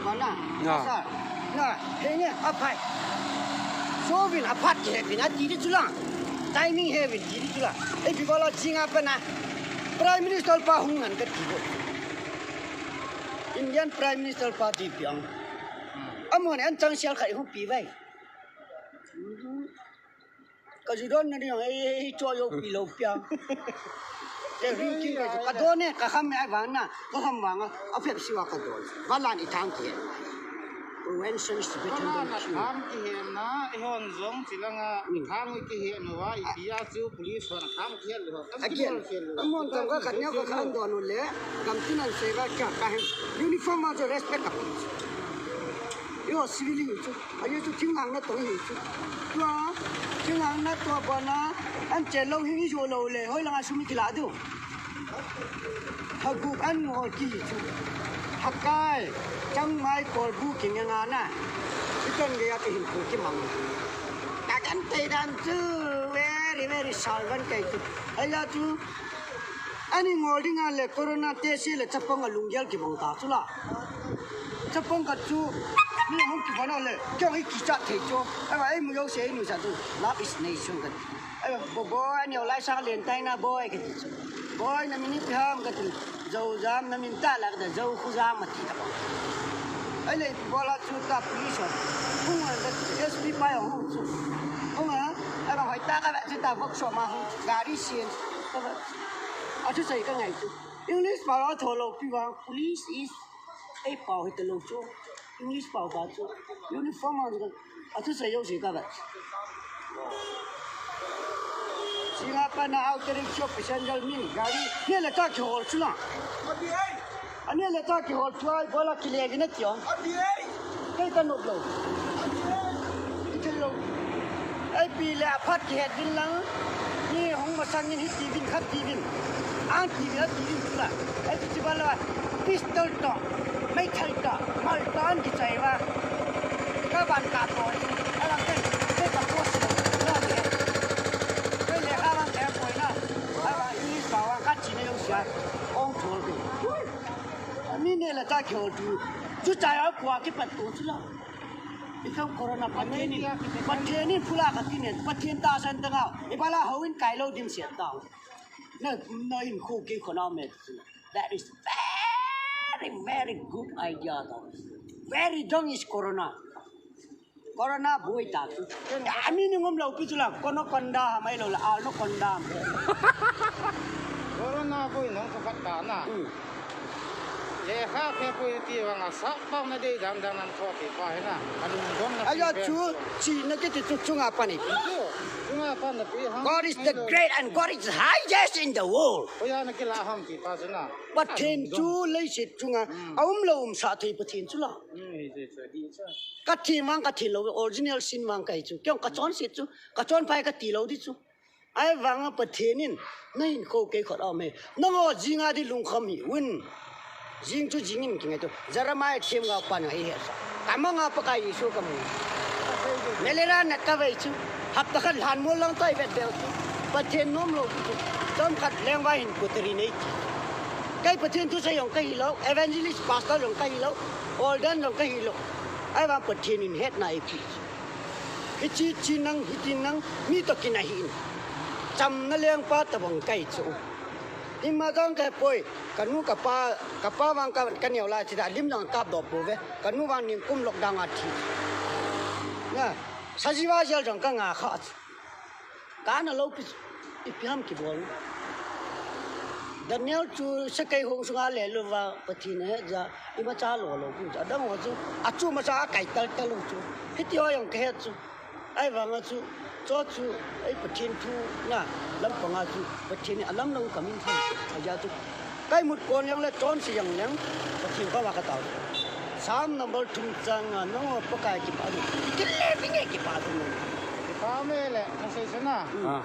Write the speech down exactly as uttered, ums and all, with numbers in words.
Bana. Na. Asa. Na, henge, aphai. Sovin aphat kihe vin ati di chu lang. Timing he vin ti di chu lang. Ipi bola jinga pana. Prime Minister pa hung ngan kati bo. Indian Prime Minister pa ti piang. Amon an chang sial khai hung pi vai. Ka ju don na ding, ei, ei, ei, cho yo pi lo piang. Te ring king ka ju, ka don ne, ka kham me ai vang na, ka kham vang a, a pep siwa ka don. Valan i thang ki. Prevention is better than cure. Thang ki he na, i hon jong chi langa, i thang ki he no wa, i pia chu police hon thang ki he lo. Again, amon jong ka khat neo ka khan don le, kam tin an se va kya ka hem. Uniform ma jo respect ka. Yo civilian chu. Ahi chu thinglhang natong hi chu. Tua, thinglhang nato bana, an che lo hi jo lo le, hoi langa sum kila diu. Hagup an ngol ki chu. Hakai, changmai kolbu ki nga na. Iton ge ya ki hin ku ki mang. Ta kan te dan chu, very, very servant kai chu. Ahi chu, Ani ngol dinga le corona test le chapang a lunggel kibang ta chu la. Chapang khat chu mi hung kibang le, kei hung kichat thei chu. Ama ei mu yo se ei nu sa chu. Love is nation kati. Ai bo bo ani lai sa len tai na boy kati chu. Boy na min ipi ham kati. Zo jam na min ta la kati zo khu jam mati ta bang. Ai le bola chu ta police ho. Hung a kati S P pa ho chu. Hung a, ai ba hoi ta ka ba chu ta workshop ma hung gari sien. Athusei ka ngai chu. English pao a tholo pi vang police is ei pao hi talo chu. English pao ba chu. Uniform a chu. Athusei yo si ka ba. Singa pa na auto rickshaw passenger min gari. Ne le ta ki hol chu na. Ani le ta ki hol chu ai bola ki le gi na ti ong. Kei ka nop lo. Kei lo. Ei pi le aphat kihet vin lang. Ni hung masang in hiti vin khat ti vin. An ti vin, ti vin tu la. Ei pi ti ba la. Pistol to. Meithal to. Mal to an kichai ba. Ka ban ka to. Alang kei. Kei ka post lo. Lo ke. Kei le ka bang ke poi na. Alang English ba wa ka chi ne lo sia. Ong thol ke. Ani ne le ta ki hol tu. Chu chai a kua kipat tu chu la. Ikham corona Pathen in, Pathen in phula ka kinen, Pathen tahsan tanga, ibala houin kailou dimset tau. Na, na in khu kei khona me. That is very, very good idea tau. Very dong is corona. Corona boi ta. Ami ni ngom lo pi chu la, kono konda mai lo la, al no konda. Corona boi nang ka pat ta na. Hmm. Lekha phe pui ti vang a sap bang na dei dam dam nan kho ti pa hi na. Ka lungdong na. Ayo chu, chi na kiti chu chunga pan hi. Chu, chunga pan na pi ha. God is the great and God is the highest in the world. Oya na kila ham ti pa chu na. Pathen chu leiset chunga. Hmm. A um lo um sa thei Pathen chu la. Hmm, hi chu, chu, di chu. Ka thi mang ka thi lo, original sin mang kai chu. Kyong ka chon sit chu, ka chon pai ka ti lo di chu. Ahivanga Pathen in, na hinkho kei khut a um e. Nangho jing a di lungkham hih un. Jing chu jing in kingai tu. Jeremiah themgao pa nang eihe sa. Ka manga Pakai Jesu ka mu. Melera na ka vei chu. Hapta khat lhan mol lang tai vet bel chu. Pathen nom lo chu. Chomkhat lengvai hin puteri nei. Kei Pathen thusei jong ka hi lo. Evangelist pastor jong ka hi lo. Ordain jong ka hi lo. Ahivang Pathen in hetna eipe. Hichi chi nang, hiti nang, mi toh kinah hih in. Chamna lengpa tabang kahi chu. Ima jong kahe poi, kanu kapa, kapa vang ka, kaneo lai chida, lim jong kap doh pouve, kanu vang nikum lockdown a thi. Na, sajiva jel jong kanga kha. Kana lou pi, ipi ham kibol. Daniel chu sakei hong sunga le lou va, Pathen ahe ja. Imacha lo lo pu chu. Adang ho chu. Achu macha akai tal tal lo chu. Hiti ho jong kahe chu. Ahivanga chu. Chu chu. Ei Pathen thu na. Lampanga chu. Pathen in alam lang kamin thu. Aja chu. Kaimut kon jong le chonse jong leng. Pathen koma katao. Psalm number thum chang nga nangho Pakai kipah. Kile vinge kipah chu. Kipah me le. Kasei chu na. Hmm. Ah.